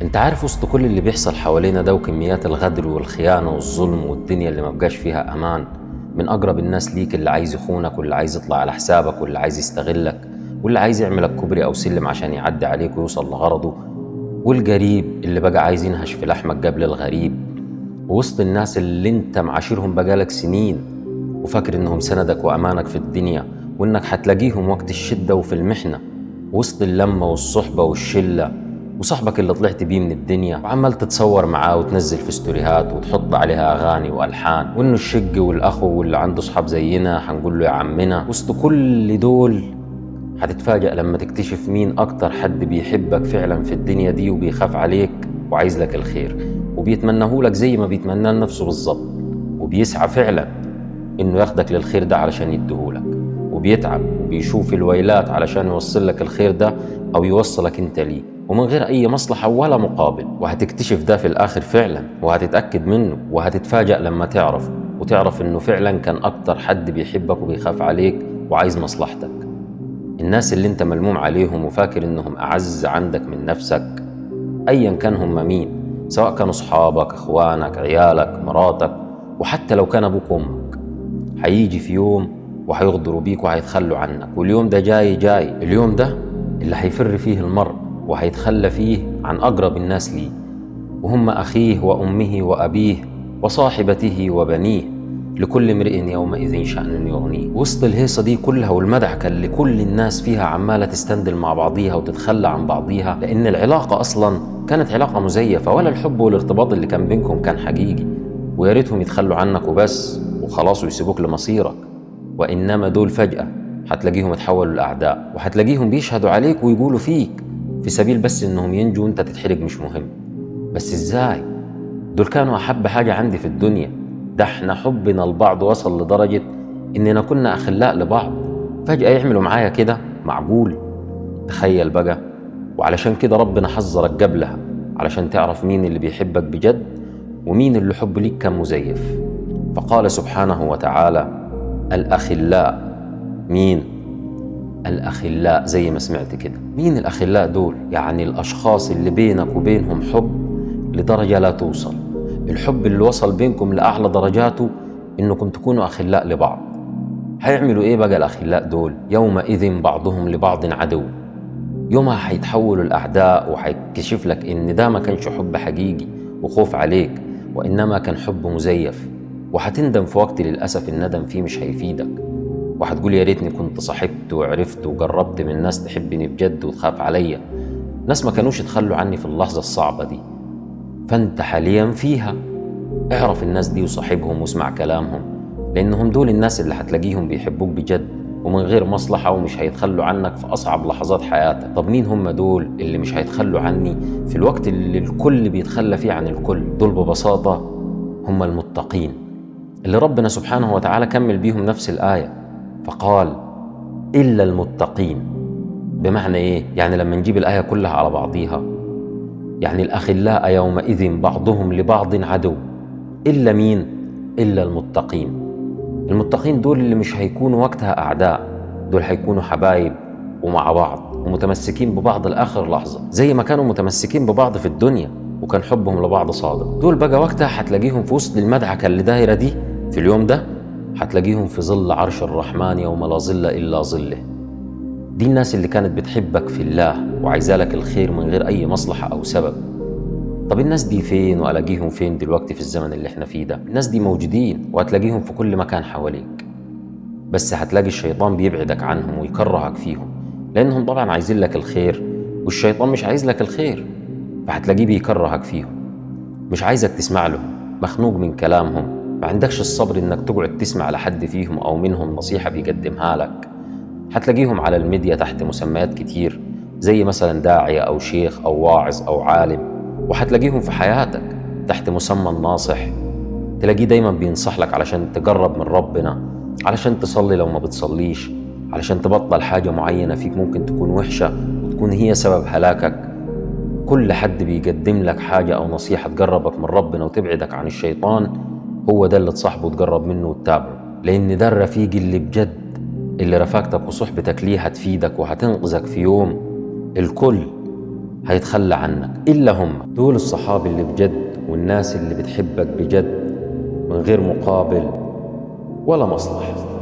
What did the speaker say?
انت عارف وسط كل اللي بيحصل حوالينا ده وكميات الغدر والخيانة والظلم والدنيا اللي ما بقاش فيها أمان، من أقرب الناس ليك اللي عايز يخونك واللي عايز يطلع على حسابك واللي عايز يستغلك واللي عايز يعملك كوبري أو سلم عشان يعدي عليك ويوصل لغرضه، والقريب اللي بقى عايز ينهش في لحمك قبل الغريب، ووسط الناس اللي انت معاشرهم بقالك سنين وفاكر انهم سندك وأمانك في الدنيا وانك هتلاقيهم وقت الشدة وفي المحنة، وسط اللمة والصحبة والشلة وصاحبك اللي طلعت بيه من الدنيا وعمال تتصور معاه وتنزل في ستوريهات وتحط عليها أغاني وألحان، وإنه الشق والأخو واللي عنده صحاب زينا هنقول له يا عمنا. وسط كل دول هتتفاجأ لما تكتشف مين أكتر حد بيحبك فعلا في الدنيا دي وبيخاف عليك وعايز لك الخير وبيتمناه لك زي ما بيتمناه لنفسه بالظبط، وبيسعى فعلا إنه ياخدك للخير ده علشان يديهولك، وبيتعب وبيشوف الويلات علشان يوصل لك الخير ده أو يوصلك أنت ليه، ومن غير أي مصلحة ولا مقابل. وهتكتشف ده في الآخر فعلا وهتتأكد منه وهتتفاجأ لما تعرف وتعرف إنه فعلا كان أكتر حد بيحبك وبيخاف عليك وعايز مصلحتك. الناس اللي انت ملموم عليهم وفاكر إنهم أعز عندك من نفسك، أيا كان هم مين، سواء كانوا صحابك، إخوانك، عيالك، مراتك، وحتى لو كان أبوك وأمك، هيجي في يوم وهيغدروا بيك وهيتخلوا عنك. واليوم ده جاي جاي، اليوم ده اللي هيفر فيه المرء وهيتخلى فيه عن أقرب الناس ليه، وهم أخيه وأمه وأبيه وصاحبته وبنيه، لكل امرئ يومئذ شأن يغنيه. وسط الهيصة دي كلها والمدعكة اللي كل الناس فيها عمالة تستندل مع بعضيها وتتخلى عن بعضيها، لأن العلاقة أصلا كانت علاقة مزيفة، ولا الحب والارتباط اللي كان بينكم كان حقيقي، ويا ريتهم يتخلوا عنك وبس وخلاص ويسيبوك لمصيرك، وإنما دول فجأة هتلاقيهم اتحولوا لأعداء، وهتلاقيهم بيشهدوا عليك ويقولوا فيك في سبيل بس إنهم ينجوا وإنت تتحرق، مش مهم. بس إزاي؟ دول كانوا أحب حاجة عندي في الدنيا، ده احنا حبنا لبعض وصل لدرجة إننا كنا أخلاء لبعض، فجأة يعملوا معايا كده؟ معقول؟ تخيل بقى. وعلشان كده ربنا حذرك قبلها علشان تعرف مين اللي بيحبك بجد ومين اللي حب ليك كان مزيف. فقال سبحانه وتعالى: الأخلاء. مين الأخلاء؟ زي ما سمعت كده، مين الأخلاء دول؟ يعني الأشخاص اللي بينك وبينهم حب لدرجة لا توصل، الحب اللي وصل بينكم لأعلى درجاته إنكم تكونوا أخلاء لبعض. هيعملوا إيه بقى الأخلاء دول؟ يومئذ بعضهم لبعض عدو. يومها هيتحولوا الأعداء، وهيكشف لك إن ده ما كانش حب حقيقي وخوف عليك، وإنما كان حب مزيف، وهتندم في وقت للأسف الندم فيه مش هيفيدك، وهتقول يا ريتني كنت صاحبت وعرفت وجربت من ناس تحبني بجد وتخاف عليا، ناس ما كانوش يتخلوا عني في اللحظة الصعبة دي. فانت حاليا فيها، اعرف الناس دي وصاحبهم واسمع كلامهم، لأنهم دول الناس اللي هتلاقيهم بيحبوك بجد ومن غير مصلحة ومش هيتخلوا عنك في أصعب لحظات حياتك. طب مين هم دول اللي مش هيتخلوا عني في الوقت اللي الكل بيتخلى فيه عن الكل؟ دول ببساطة هم المتقين، اللي ربنا سبحانه وتعالى كمل بيهم نفس الآية فقال: إلا المتقين. بمعنى إيه؟ يعني لما نجيب الآية كلها على بعضيها، يعني الأخلاء يومئذ بعضهم لبعض عدو إلا مين؟ إلا المتقين. المتقين دول اللي مش هيكونوا وقتها أعداء، دول هيكونوا حبايب ومع بعض ومتمسكين ببعض لآخر لحظة، زي ما كانوا متمسكين ببعض في الدنيا وكان حبهم لبعض صادق. دول بقى وقتها هتلاقيهم في وسط المدعكة اللي دايرة دي في اليوم ده، هتلاقيهم في ظل عرش الرحمن يوم لا ظل إلا ظله. دي الناس اللي كانت بتحبك في الله وعايزالك الخير من غير أي مصلحة أو سبب. طب الناس دي فين وألاقيهم فين دلوقتي في الزمن اللي احنا فيه ده؟ الناس دي موجودين وهتلاقيهم في كل مكان حواليك، بس هتلاقي الشيطان بيبعدك عنهم ويكرهك فيهم، لأنهم طبعا عايزين لك الخير والشيطان مش عايز لك الخير، فهتلاقيه بيكرهك فيهم، مش عايزك تسمع لهم، مخنوق من كلامهم، ما عندكش الصبر انك تقعد تسمع لحد فيهم او منهم نصيحة بيقدمها لك. هتلاقيهم على الميديا تحت مسميات كتير، زي مثلا داعية او شيخ او واعظ او عالم، وهتلاقيهم في حياتك تحت مسمى الناصح، تلاقيه دايما بينصح لك علشان تقرب من ربنا، علشان تصلي لو ما بتصليش، علشان تبطل حاجة معينة فيك ممكن تكون وحشة وتكون هي سبب هلاكك. كل حد بيقدم لك حاجة أو نصيحة تقربك من ربنا وتبعدك عن الشيطان، هو ده اللي تصاحبه وتقرب منه وتتابعه، لأن ده الرفيق اللي بجد اللي رفاقتك وصحبتك ليه هتفيدك وهتنقذك في يوم الكل هيتخلى عنك إلا هم. دول الصحاب اللي بجد والناس اللي بتحبك بجد من غير مقابل ولا مصلحة.